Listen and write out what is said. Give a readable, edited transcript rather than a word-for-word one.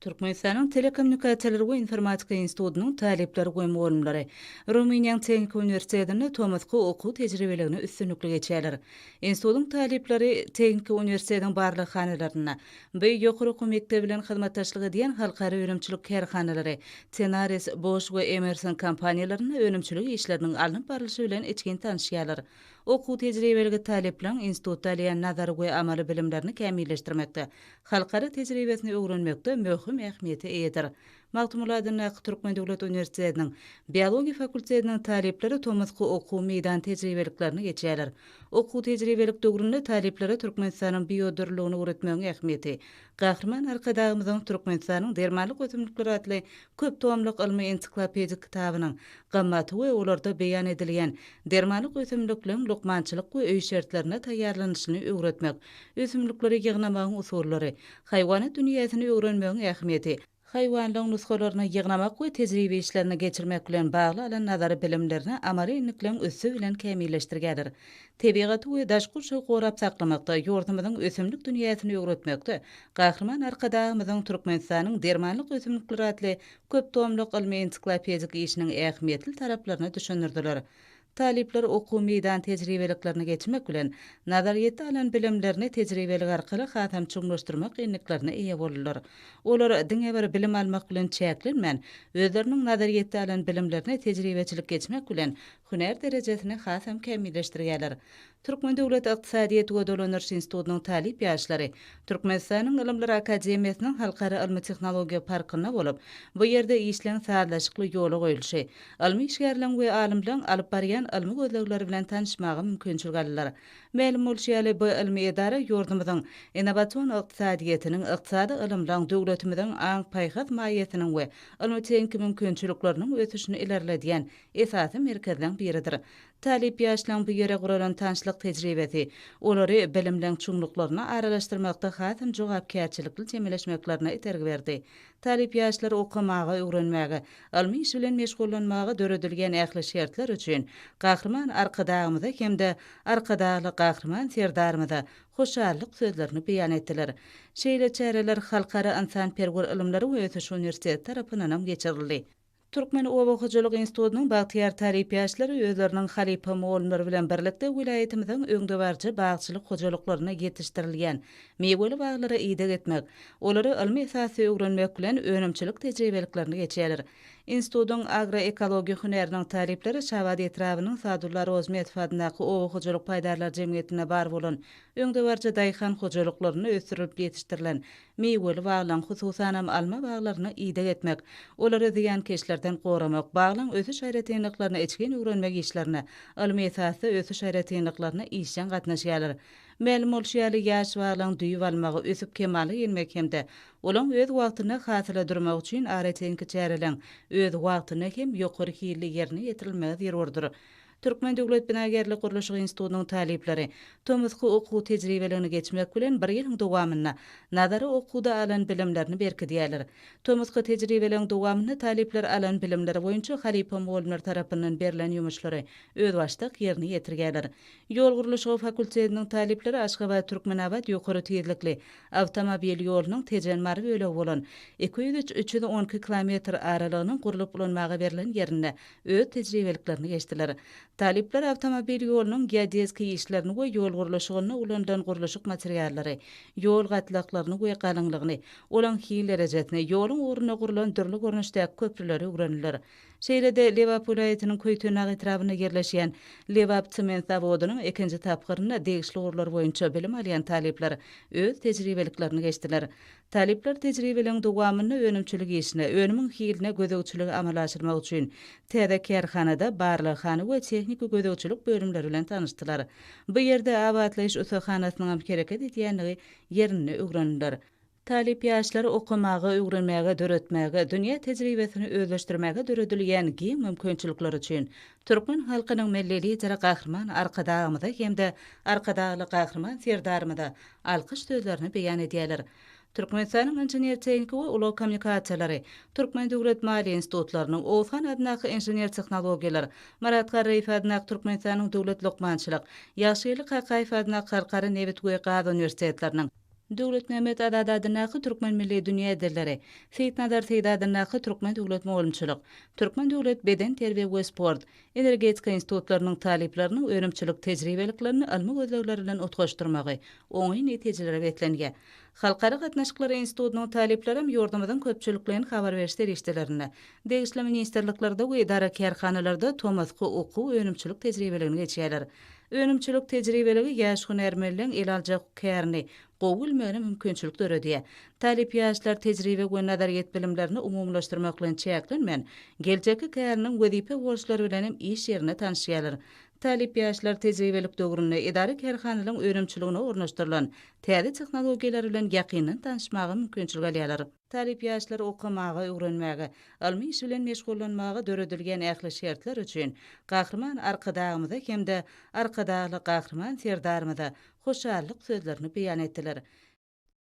Türkmenistanyň Telekommunikasiýalar we informatika institutynyň talyplary we mugallymlary Rumyniýanyň Tehniki uniwersitetinde tomusky okuw tejribeligini üstünlikli geçýärler. Institutyň talyplary Tehniki uniwersitetiň barlaghanalarynda, bu ýokary okuw mekdebi bilen hyzmatdaşlyk edýän halkara önümçilik kärhanalary Tenaris, Bosch we Emerson kompaniýalarynda önümçilik işleriniň alnyp barlyşy bilen içgin tanyşýarlar. Okuw tejribeligi talyplaryň institutda alýan nazary we amaly bilimlerini kämilleşdirmekde, halkara tejribesini öwrenmekde möhüm ähmiýete eýedir. Magtymguly adyndaky Türkmen döwlet uniwersitetiniň Biologiýa fakultetiniň talyplary tomusky okuw meýdan tejribeliklerini geçýärler. Okuw tejribelik döwründe talyplara Türkmenistanyň biodürlüligini öwretmegiň ähmiýeti, Gahryman Arkadagymyzyň Türkmenistanyň dermanlyk ösümlikleri atly köp tomluk ylmy-ensiklopedik kitabynyň gymmaty we olarda beýan edilýän dermanlyk ösümlikleň lukmançylyk we öý şertlerinde taýýarlanyşyny öwretmek, ösümlikleri ýygnamagyň usullary, haýwanat dünýäsini öwrenmegiň ähmiýeti, haýwanlaryň nusgalaryny ýygnamak we tejribe işlerini geçirmek bilen bagly alan nazary bilimlerini amaly endikleň üsti bilen kämilleşdirýärler. Tebigaty we daşky gurşawy gorap saklamakda, ýurdumyzyň ösümlik dünýäsini öwretmekde Gahryman Arkadagymyzyň Türkmenistanyň dermanlyk ösümlikleri atly köp tomluk ylmy-ensiklopedik işiniň ähmiýetli taraplaryny düşündirdiler. Talyplar okuw meýdan tejribeliklerini geçmek bilen, nazaryýetde alan bilimlerini tejribelik arkaly hasam çuňlaşdyrmak endiklerine eýe boldular. Olar diňe bir bilim almak bilen çäklenmän, özleriniň nazaryýetde alan bilimlerini tejribeçilik geçmek bilen, hünär derejesini hasam kämilleşdirýärler. Türkmen döwlet ykdysadyýet we dolandyryş institutynyň talyp ýaşlary Türkmenistanyň Ylymlar akademiýasynyň Halkara ylmy-tehnologiýa parkynda bolup, bu ýerde işleň sazlaşykly ýola goýluşy, ylmy işgärleň we alymlaň alyp barýan ylmy gözlegleri bilen tanyşmaga mümkinçilik aldylar. Mälim bolşy ýaly, bu ylmy edara ýurdumyzyň innowasion ykdysadyýetiniň, ykdysady ylymlaň, döwletimiziň aň-paýhas maýasynyň we ylmy-tehniki mümkinçilikleriniň ösüşini ilerledýän esasy merkezleň biridir. Talyp ýaşlaň bu ýere guralan tanyşlyk tejribesi, olary bilimleň çuňluklaryna aralaşdyrmakda hasam jogapkärçilikli çemeleşmeklerine itergi berdi. Talyp ýaşlar okamaga, öwrenmäge, ylmy iş bilen meşgullanmaga döredilýän ähli şertler üçin Gahryman Arkadagymyza hem-de Arkadagly Gahryman Serdarymyza hoşallyk sözlerini beýan etdiler. Şeýle çäreler Halkara ynsanperwer ylymlary we ösüş uniwersiteti tarapyndanam geçirildi. Türkmen oba hojalyk institutynyň bagtyýar talyp ýaşlary özleriniň halypa mugallymlary bilen birlikde welaýatymyzyň öňdebaryjy bagçylyk hojalyklarynda ýetişdirilýän miweli baglara ideg etmek, olary ylmy esasda öwrenmek bilen önümçilik tejribeliklerini geçýärler. Institutyň agroekologiýa hünäriniň talyplary Şabat etrabynyň Sadulla Rozmetow adyndaky oba hojalyk paýdarlar jemgyýetinde bar bolan öňdebaryjy daýhan hojalyklarynda ösdürilip ýetişdirilen Miweli baglaň, hususanam alma baglaryna ideg etmek, olary zyýankeşlerden goramak, baglaň ösüş aýratynlyklaryny içgin öwrenmek işlerine ylmy esasda ösüş aýratynlyklaryna işjeň gatnaşýarlar. Mälim bolşy ýaly, ýaş baglaň düýp almagy, ösüp kemala gelmegi hem-de olaň öz wagtynda hasyla durmagy üçin areteňki çäreleň öz wagtynda hem ýokary hilli ýerine ýetirilmegi zerurdyr. Türkmen döwlet binagärlik-gurluşyk institutynyň talyplary tomusky okuw tejribeligini geçmek bilen bir ýylyň dowamynda nazary okuwda alan bilimlerini berkidýärler. Tomusky tejribeligiň dowamynda talyplar alan bilimleri boýunça halypa mugallymlar tarapyndan berlen ýumuşlary özbaşdak ýerine ýetirýärler. Ýol gurluşygy fakultetiniň talyplary Aşgabat-Türkmenabat ýokary tizlikli awtomobil ýolunyň Tejen-Mary bölegi bolan 203, 312 kilometr aralygynyň gurlup ulanmaga berlen ýerinde öz tejribeliklerini geçdiler. Talyplar awtomobil ýolunyň geodeziki işlerini we ýol gurluşygynda ulanylan gurluşyk materiallary, ýol gatlaklaryny we galyňlygyny, olaň hil derejesini, ýoluň ugrunda gurlan dürli görnüşdäki köprüleri öwrendiler. Şeýle-de Lebap welaýatynyň Köýtendag etrabynda ýerleşýän Lebap sement zawodynyň ikinji tapgyrynda degişli ugurlar boýunça bilim alýan talyplar öz tejribeliklerini geçdiler. Talyplar tejribeligiň dowamynda önümçilik işine, önümiň hiline gözegçiligi amala aşyrmak üçin täze kärhanada barlaghana we tehniki gözegçilik bölümleri bilen tanyşdylar. Bu ýerde abatlaýyş ussahanasynyňam hereket edýändigi ýerinde öwrendiler. Talyp ýaşlar okamaga, öwrenmäge, döretmäge, dünýä tejribesini özleşdirmäge döredilýän giň mümkinçilikler üçin türkmen halkynyň Milli Lideri Gahryman Arkadagymyza hem-de Arkadagly Gahryman Serdarymyza alkyş sözlerini beýan edýärler. Türkmenistanyň Inžener-tehniki we ulag kommunikasiýalary, Türkmen döwlet maliýe institutlarynyň, Oguzhan adyndaky inžener-tehnologiýalar, Myrat Garryýew adyndaky Türkmenistanyň Döwlet lukmançylyk, Ýagşygeldi Kakaýew adyndaky Halkara nebit we gaz uniwersitetleriniň. Döwletmämmet Azady adyndaky Türkmen milli dünýä dilleri, Seýitnazar Seýdi adyndaky Türkmen döwlet mugallymçylyk, Türkmen döwlet bedenterbiýe we sport, energetika institutlarynyň talyplarynyň önümçilik tejribeliklerini ylmy gözlegler bilen utgaşdyrmagy oňyn netijelere beslenýär. Halkara gatnaşyklary institutynyň talyplaram ýurdumyzyň köpçülikleýin habar beriş serişdelerinde, degişli ministrliklerde we edara-kärhanalarda tomusky okuw-önümçilik tejribeligini geçýärler. Önümçilik tejribeligi ýaş hünärmenleň ele aljak kärini gowy bilmegine mümkinçilik döredýär. Talyp ýaşlar tejribe we nazaryýet bilimlerini umumylaşdyrmak bilen çäklenmän, geljekki käriniň wezipe borçlary bilen hem iş ýerinde tanyşýarlar. Talyp ýaşlar tejribelik döwründe edara-kärhanalaryň önümçiligine ornaşdyrylan täze tehnologiýalar bilen ýakyndan tanyşmaga mümkinçilik alýarlar. Talyp ýaşlar okamaga, öwrenmäge, ylmy iş bilen meşgullanmaga döredilýän ähli şertler üçin Gahryman Arkadagymyza hem-de Arkadagly Gahryman Serdarymyza hoşallyk sözlerini beýan etdiler.